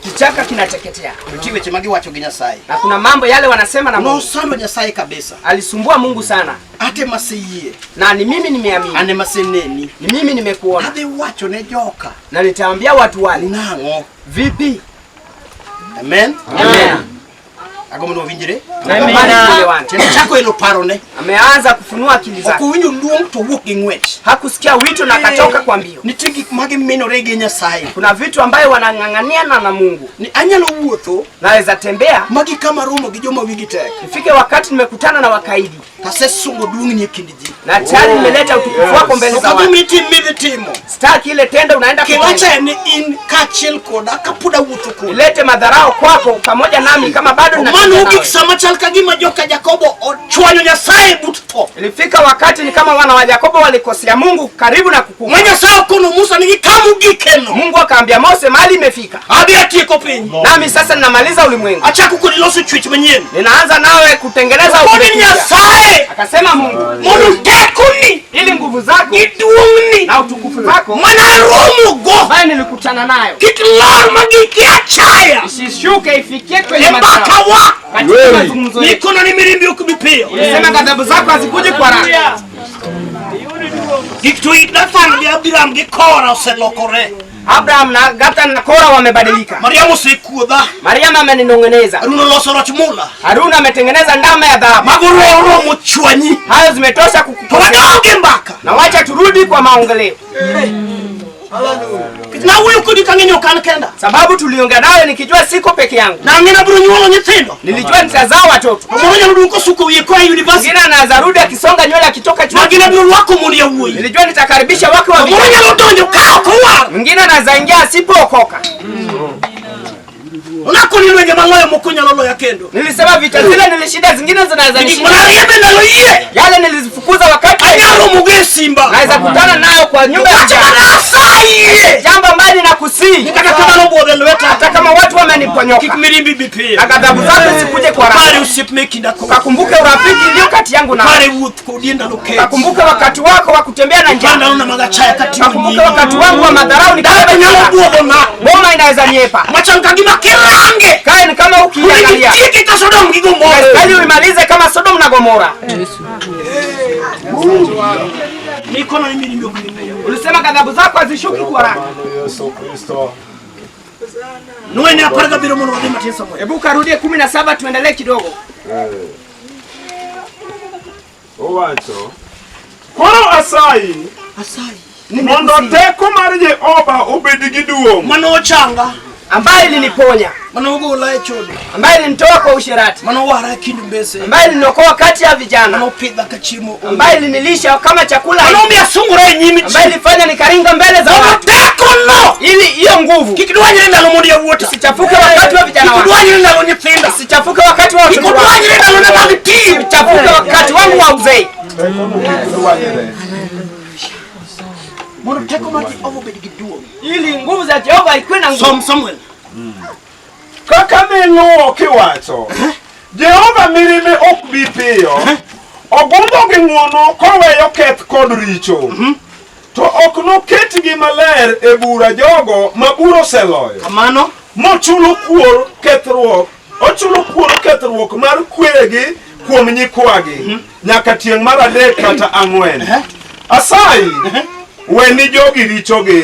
kichaka kinateketea Nitie weche ma giwacho gi Nyasaye. na kuna mambo yale wanasema na Mungu. Nosando Nyasaye kabisa. Alisumbua Mungu sana, Ate maseyie, na ni mimi nimeamini, an ema aseneni. ni mimi nimekuona, Adhi wacho ne joka na nitaambia watu wale nang'o. vipi. Amen. Amen. Agombo ni wawinjre. Natamani tuelewane. Tiende chako elo parone. Ameanza kufunua akili Ok zake, owinjo luong to owuok gi ng'wech. hakusikia wito na akatoka kwa mbio. Nitie gik ma giminore gi Nyasaye. Kuna vitu ambayo wanang'ang'ania na Mungu. Ni anyalo wuotho Naweza tembea magi kama romo gi joma wigi tek. ifike wakati nimekutana na wakaidi Tasesungo duong'ni e kind ji. na tayari nimeleta utukufu wako mbele Ok za adhi watu. miyi tim midhi timo. Sitaki ile tendo unaenda Kel kutenda. achaya ni in kaachiel koda kapod awuotho kodi. Ilete madharau kwako pamoja nami kama bado Mano ninatembea ogik nawe. sama chal ka gima joka Jakobo ochwanyo Nyasaye but tho. Ilifika wakati ni kama wana wa Yakobo walikosea Mungu karibu na kukufa. Ma Nyasaye okono Musa ni kama ogikeno. Mungu akaambia Mose, mahali imefika, Adhi atieko piny. nami sasa ninamaliza ulimwengu, Achako kodi loso chwech manyien. ninaanza nawe kutengeneza Koni ulimwengu mpya. Nyasaye Akasema Mungu, mondo tekoni ili nguvu zako gi duong'ni na utukufu wako mana aromogo ambayo nilikutana nayo kik lor magik e achaya isishuke ifikie kwenye e madharau mbakawa. katika mazungumzo yetu. Nikono ni mirimbi ok bi piyo. Ulisema ghadhabu zako hazikuji kwa haraka. Gik to Dathan gi Abiram gi Kora oselokore. Abraham na Dathan na Kora wamebadilika. Mariam osekuodha. Mariam ameninong'oneza. Harun oloso roch mula. Harun ametengeneza ndama ya dhahabu. Mago romo chwanyi. Hayo zimetosha To kukukosea. wadog e mbaka. Na wacha turudi kwa maongeleo, Nawuoyo kodi kang'e ni ok an kenda. sababu tuliongea nawe nikijua siko peke yangu. Nang'e nabiro nyuolo nyithindo. Nilijua nitazaa watoto. To moro nyalo duong' kosuko wiye koa e university. Mwingine anaweza rudi akisonga nywele akitoka chuo. Magi nabiro rwako mon yawuoyi. Nilijua nitakaribisha wake wa To moro vijana. nyalo donjo ka ok owar. Mwingine anaweza ingia asipookoka. To nakoni lwenje maloyo moko nyalo loya kendo. Nilisema vita zile nilishinda, zingine zinaweza Gik nishinda. mana riembe ndalo yie. Yale nilizifukuza wakati Anyalo romo go e simba. naweza kutana nayo kwa nyumba ya Wach vijana. mana asayi. Jambo ambalo ninakusihi, Kata kamano obwodho e lweta. hata kama watu Kik wameniponyoka mirimbi bi piyo. na ghadhabu zako isikuje kwa Pare haraka. osiep me kinda kodi. Kakumbuke urafiki iliyo kati yangu nawe. Pare wuoth kodi e ndalo kech. Kakumbuke wakati wako wa kutembea na Pa njaa. ndalona mag achaya kating'o Kakumbuke nyimi. wakati wangu wa madharau Dala nikibeba be nyalo nyara. bwodhona. Boma inaweza niepa. Machal ka gima kirange. Kae ni kama ukiangalia. Onego itieke ka Sodom gi Gomora. Bali uimalize kama Sodom na Gomora. Mikono ni mirimbi ok bi piyo. Ulisema ghadhabu zako hazishuki kwa haraka. Mano Yesu Kristo. Nwene 17 mondo wadhi matin Samuel. Hebu karudie 17 tuendelee kidogo. Owacho. Koro asayi Asayi. mondo teko mar Jehova obed gi duong'. Mano ochanga. Ambaye iliniponya, Mano ogola e chode. ambaye ilinitoa kwa usherati, Mano wara e kind mbese. ambaye iliniokoa kati ya vijana, Mano opidha ka chiemo onge. ambaye ilinilisha kama chakula, Mano omiyo asungora e nyim ji. ambaye ilifanya nikaringa mbele za Mondo watu, tekono ili hiyo nguvu kik dwanyre ndalo mond yawuota. isichafuke wakati wa vijana Kik wangu, dwanyre ndalo nyithinda. isichafuke wakati wa Kik watoto wangu, dwanyre ndalona mag tiyo. isichafuke wakati wangu wa uzee. Tekono kik dwanyre. Mondo teko mar Jehova obed gi duong'. ili nguvu za Jehova ikuwe na nguvu. Som Samuel. Kaka ne luwo kiwacho, Jehova mirime ok bi piyo. Ogundho gi ng'wono koweyo keth kod richo. To ok noketgi maler e bura jogo ma bura oseloyo. Kamano. Mochulo kuor kethruok, ochulo kuor kethruok mar kweregi kuom nyikwagi nyaka tieng' mar adek kata ang'wen. Asayi, we ni jogi richogi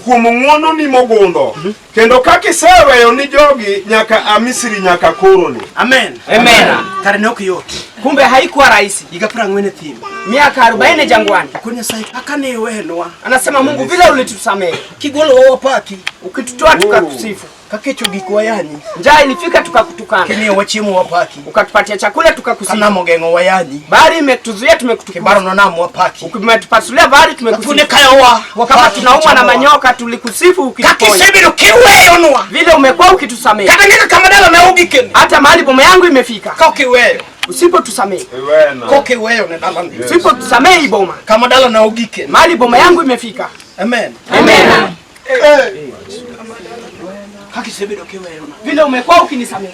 kuom ng'wononi mogundho kendo kaka iseweyo ni jogi nyaka a Misri nyaka koroni. Amen. Amen. Kare ne ok yot. Kumbe haikuwa rahisi. Higa 40 e thim. Miaka 40 jangwani. Okon Nyasaye kaka ne iwenwa. Anasema Mungu, vile ulitusamehe, Kigolowa wapaki. ukitutoa tukakusifu, Ka kech ogik wayanyi. njaa ilifika tukakutukana, Kimiyowa chiemo wapaki. ukatupatia chakula tukakusifu, Ka nam ogeng'o wayanyi. bahari imetuzuia tumekutukuza, Kibaro nonam wapaki. umetupasulia bahari Thuonde tumekusifu, kayowa kama wapaki. tunaumwa na manyoka tulikusifu Kaka ukituponya, isebedo kiweyonwa. vile umekuwa ukitusamehe, Kata nyaka kama dalana ogikeni. hata mahali boma yangu imefika, Ka ok iweyo. usipotusamehe, Iwena. Ka ok iweyo ne dalani. usipotusamehe hii boma, Kama dalana ogikeni. mahali boma yangu imefika. Amen. Amen. Kaka isebedo kiweyona. Vile umekuwa ukinisamehe,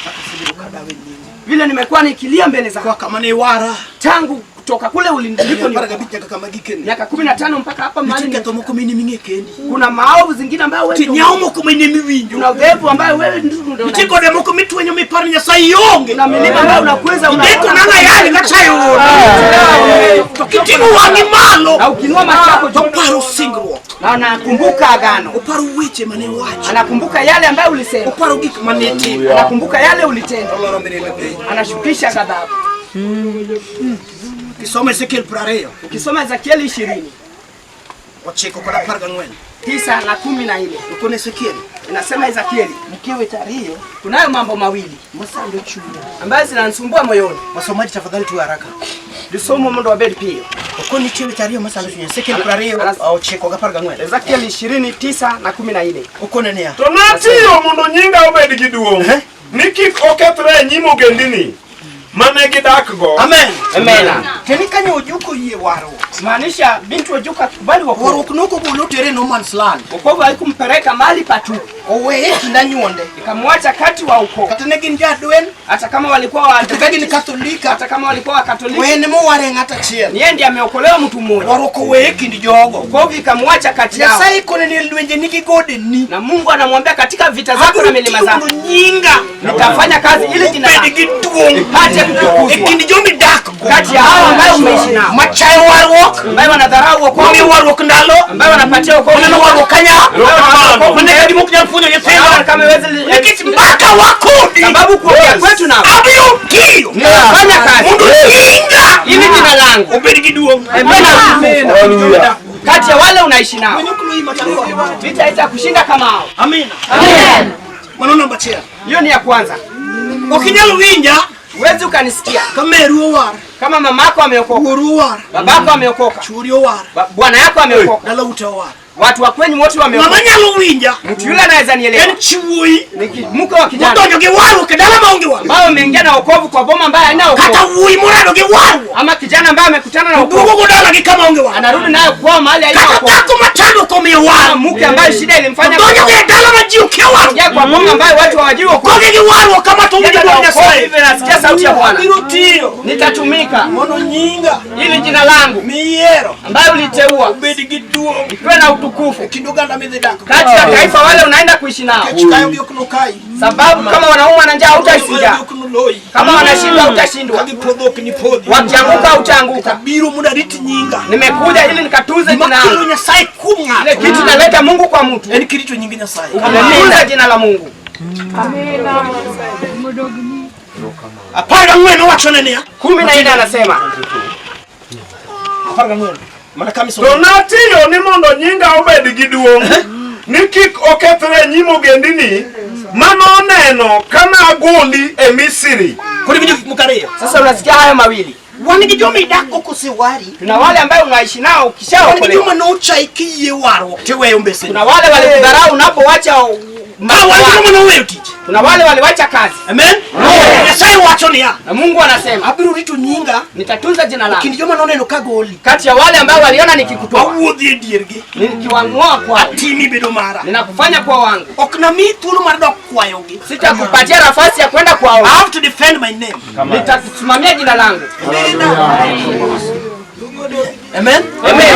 Kaka isebedo kadawe nyimi. vile nimekuwa nikilia mbele zako Kwa kama ne iwara. tangu kutoka kule uliliko Apar gabich nyaka kama gikeni. miaka 15 mpaka hapa mahali Nitie ketho nimefika. moko ma in ema ing'e kendi. Kuna maovu zingine ambayo wewe Nitie ndio- nyawo moko ma in ema iwinjo. kuna udhaifu ambayo wewe ndio ndio Nitie una- gode moko mitwenyo miparo ni Nyasaye ionge. kuna milima ambayo unakweza Ndiko unaona nang'a yali kachayo odo. To kiting'o wang'i malo na ukinua macho yako to juu paro singruok. na anakumbuka agano, Oparo weche mane iwacho. anakumbuka yale ambayo ulisema, Oparo gik mane itimo. anakumbuka yale ulitenda, Oloro mirima piny. anashukisha ghadhabu. Kisomo Ezekiel 20 Ukisoma Ezekieli 20 9 kod 14. 9 na 14 Okon Ezekiel inasema Ezekieli, nitie weche ariyo kunayo mambo mawili masando chunya. ambayo zinanisumbua moyoni. Wasomaji tafadhali tuwe haraka. Lisomo mondo wabed piyo. Okon nitie weche ariyo masando chunya. Ezekiel 20 9 gi 14. Ezekieli 29 na 14 Okone niya. To natiyo mondo nyinga obed gi duong', ni kik okethre e nyim ogendini mane gidakgo. Amen. Amen. Teni kanyo ojuko oyie warruok. Maanisha binti Ojuka akikubali wokovu, Warruok nokogole otere e no man's land. wokovu haikumpeleka mahali patupu, Oweye e kind anyuonde. ikamwacha kati wa ukoo, Kata ne gin jadwen, hata kama walikuwa wa kata ka gin Katholika, hata kama walikuwa Wakatoliki, wene moware ng'ato achiel. ni yeye ndiye ameokolewa mtu mmoja. Warruok oweye e kind jogo. Wokovu ikamwacha kati yao, Nyasaye kone ni lwenje nigi godeni. na Mungu anamwambia katika vita zako na Abiro milima tiyo zako mondo nyinga nitafanya kazi ili jina obed lako gi duong' lipate e kutukuzwa kind jomidakgo kati ya hao ambayo umeishi nao, machayo warruok, ambayo wanadharau wokovu, mamiyo warruok ndalo, ambayo wanapatia wokovu, maneno warruok kanya, Erokamano. mane kadi mok nyal puonjo wanaona nyithindo kama iwezi nikech mbaka wakodi sababu kuongea kwetu nao abiro tiyo nitafanya kazi mondo nyinga ili jina langu obed gi duong'. iwe na utukufu Hallelujah. kati ya wale unaishi nao. Mwenye ok loyi machalo kode. Vita itakushinda kama hao. Amina. Amen. Mano namba achiel. Hiyo ni ya kwanza. Ok inyal winja Huwezi ukanisikia ka meru owar, kama mamako ameokoka, wuoru owar, babako ameokoka, chuori owar, bwana yako ameokoka, dala ute owar. watu wa kwenyu wote Ng'ama wameokoka. nyalo winja Mtu yule anaweza nielewa en chuoyi ni mke wa kijana modonjo gi warruok e dala maonge warruok, ambaye ameingia na wokovu kwa boma ambaye haina kata wokovu, wuoyi morado gi warruok ama kijana ambaye amekutana na wokovu duogo go dalagi kama onge warruok, anarudi nayo kwao mahali haina kata wokovu, dhako machando komiyo ama warruok mke ambaye shida ilimfanya donjo gi e dala ma ji okia warruok, kuingia kwa boma ambayo watu hawajui wokovu. kogi gi warruok kama to winjo Yeye dwond na wokovu Nyasaye. hivi nasikia sauti ya Bwana, Abiro tiyo nitatumika mondo nyinga ili jina langu miyiero ambayo uliteua obed gi duong' ikiwe na utukufu e kind oganda midhi dakgo. kati ya taifa wale unaenda kuishi nao, Kech kayogi ok nokayi, sababu kama wanaumwa na njaa hutaishi njaa, kayogi ok noloyi, kama wanashindwa ka hutashindwa, gipodho ok nipodhi. wakianguka hutaanguka. Abiro mondo arit nyinga Nimekuja ili nikatuze jina makelo langu. Nyasaye kuom Ile ng'ato kitu naleta Mungu kwa mtu, en kirito nying Nyasaye. umetuza jina la Mungu. 14 owachone niya 14 anasema 14 mana kama isomo. To natiyo ni mondo nyinga obed gi duong', ni kik okethre e nyim ogendini manoneno ka nagoli e Misri. Koro iwinjo gik moko ariyo. sasa unasikia hayo mawili. Wan gi joma idakgo kosewari, Tuna wale ambayo unaishi nao wan gi ukishaokolewa, joma nochayi kiyie warruok tiweyo mbeseni. kuna wale walikudharau unapowacha Ka wan gi joma noweyo tich, Kuna wale waliwacha kazi. Amen. Nyasaye wacho niya. Na Mungu anasema, Abiro rito nyinga nitatunza jina lako. kind joma noneno ka goli. Kati ya wale ambao waliona nikikutoa, Awuodhi e diergi. nikiwang'oa kwao, Atimi bedo mara. ninakufanya kuwa wangu. Ok nami thuolo mar dok kwayogi. Sitakupatia nafasi ya kwenda kwao. I have to defend my name. Nitakusimamia jina langu. Amen. Amen.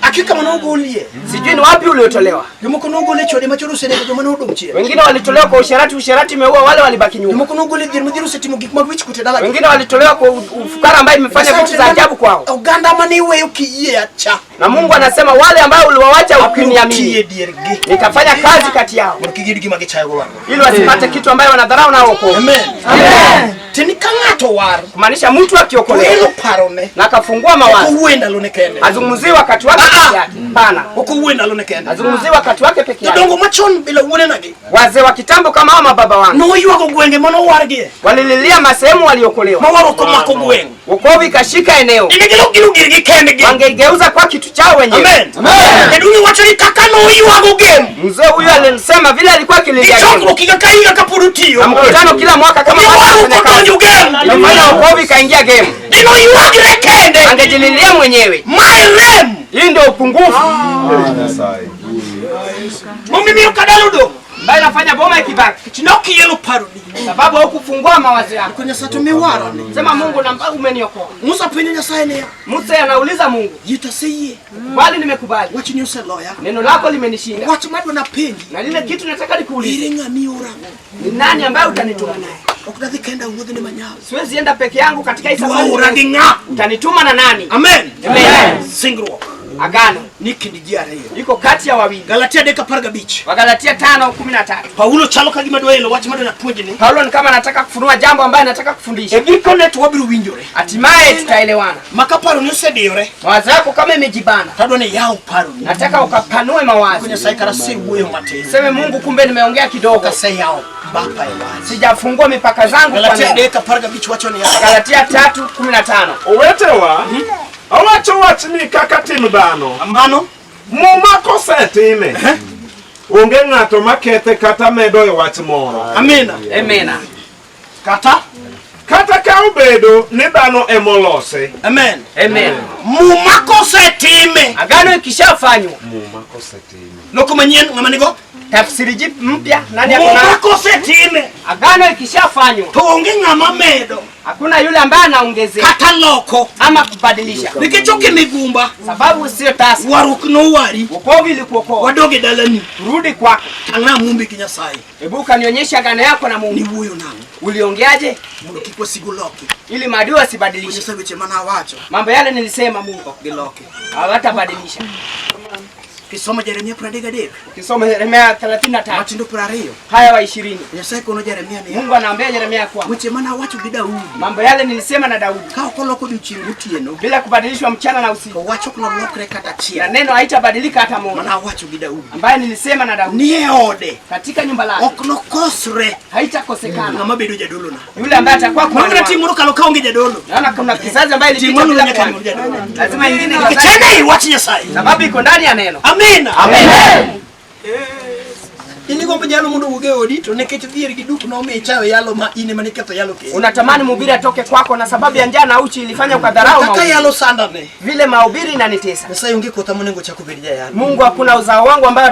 Hakika mane ogolie. Sijui ni wapi uliotolewa. Jomoko nogol e chode machode osenego joma nodong' chien. Wengine walitolewa kwa usherati, usherati imeua wale walibaki nyuma. Jomoko nogol e dhier midhier osetimo gik mag wich kuot e dalagi. Wengine walitolewa kwa ufukara ambaye imefanya vitu za ajabu kwao. Oganda mane iweyo kiyie acha. Na Mungu anasema wale ambao uliwawacha Abiro ukiniamini, tiyo e diergi. nitafanya kazi kati yao Mondo kik giyud gima gichayogo warruok. ili wasipate kitu ambayo wanadharau nao wokovu. Amen. Tieni ka ng'ato war Kumaanisha mtu to akiokolewa elo parone na akafungua ok mawazo, owuo e ndalone kende. azungumzie wakati wake peke yake. Hapana, Ok owuo e ndalone kende. azungumzie wakati wake peke yake. Jodongo machon bila wuonenagi Wazee wa kitambo kama hao mababa wangu noywago gwenge manowargie walililia masehemu waliokolewa, ma warruok omako gweng'. wokovu ikashika eneo, Dine gilok gino girgi kendgi. wangeigeuza kwa kitu chao wenyewe. Amen. Jaduong' wacho ni kaka noywago gem Mzee huyu alinisema vile alikuwa gi akililia gemu chokruok higa ka higa kapod otiyo. na mkutano kila mwaka kama Omiyo watu warruok wanafanya kazi. odonjo gem. Ilifanya wokovu ikaingia gemu, Dinoywagre kende. angejililia mwenyewe. Mae rem. Hii ndio upungufu Momiyo ka dala odong'. ambayo inafanya boma ikibaki, Tinokielo paroni. sababu haukufungua mawazo yako. Ko Nyasaye to miwarone. Sema Mungu na umeniokoa. Musa penjo Nyasaye niya. Musa anauliza Mungu, Yie to aseyie. bali nimekubali, Wachni oseloya. neno lako limenishinda, Wach madwa napenji. na lile kitu nataka nikuulize, Ere ng'ama iorago? ni nani ambaye utanituma naye? Ok dadhi kenda wuodhni manyal. Siwezi enda peke yangu katika hii safari. Dwaora gi ng'a? Utanituma na nani? Amen. Amen. Singruok Agano ni kind ji ariyo. iko kati ya wawili. Galatia 3:15. Wagalatia 5:13. Paulo chalo ka gima dwa elo wach madwa napuonjni. Paulo ni kama anataka kufunua jambo ambaye anataka kufundisha. E gikone to wabiro winjore. Hatimaye tutaelewana. Ma ka paroni osediyore, Mawazo yako kama imejibana, tadwa ni yaw paroni. nataka ukapanue mawazo. Ko Nyasaye kara asewuoyo matin. Seme Mungu, kumbe nimeongea kidogo, Aseyawo mbapa e wach. sijafungua mipaka zangu kwa Galatia neno. 3:15 wacho niya. Galatia 3:15. Owetewa, awacho wachni kaka tim dhano. Mano Muma kosetime, onge ng'ato makethe kata medo e wach moro. amina. Amena. Kata Kata ka obedo ni dhano emolose. amen. Amen. Muma kosetime. Agano ikishafanywa, Muma kosetime. Loko manyien ng'ama nigo. tafsiri jipi mpya nani ako Muma nayo? kosetime Agano ikishafanywa, to onge ng'ama medo hakuna yule ambaye anaongezea kata loko. ama kubadilisha, Nikech ok migumba sababu sio tasa. warruok nowari Wokovu ilikuokoa, wadog e dalani rudi kwako. tang'na mumbi gi Nyasaye Hebu ukanionyesha agano yako na Mungu, niwuoyo nang'o uliongeaje mondo kik wasigu loki. ili maadui wasibadilishe Nyasaye weche mana awacho mambo yale nilisema. Mungu ok giloki. hawatabadilisha. Kisomo Jeremia 33 Ukisoma Yeremia 33 matindo 20 haya wa 20, Nyasaye kono Jeremia niya Mungu anaambia Yeremia kwa weche mana awacho gi Daudi mambo yale nilisema na Daudi ka ok oloko odiochieng' gotieno bila kubadilishwa mchana na usiku, to wach ok nolokre kata na achiel neno haitabadilika hata moja, mana awacho gi Daudi ambaye nilisema na Daudi ni e ode katika nyumba lake ok nokosre haitakosekana ng'ama bedo jadolona. yule ambaye atakuwa kuhani Maana wangu. ting' moro kalo kaonge jadolo Naona kuna kizazi ambaye ting' ilipita moro bila nyaka kuhani, nyuol jadolo lazima ingine nikech kizazi, en ei wach Nyasaye. sababu iko ndani ya neno. Amina. Amen. In igombo jalo mondo owuog e odi to nikech dhier gi duk nomiyo ichayo yalo ma in ema niketho yalo kendo. Unatamani mhubiri atoke kwako, na sababu ya njaa na uchi ilifanya ukadharau Kaka mahubiri. yalo sandane. Vile mahubiri inanitesa Nyasaye onge kotha monego chak obed jayalo. Mungu, hakuna uzao wangu ambaye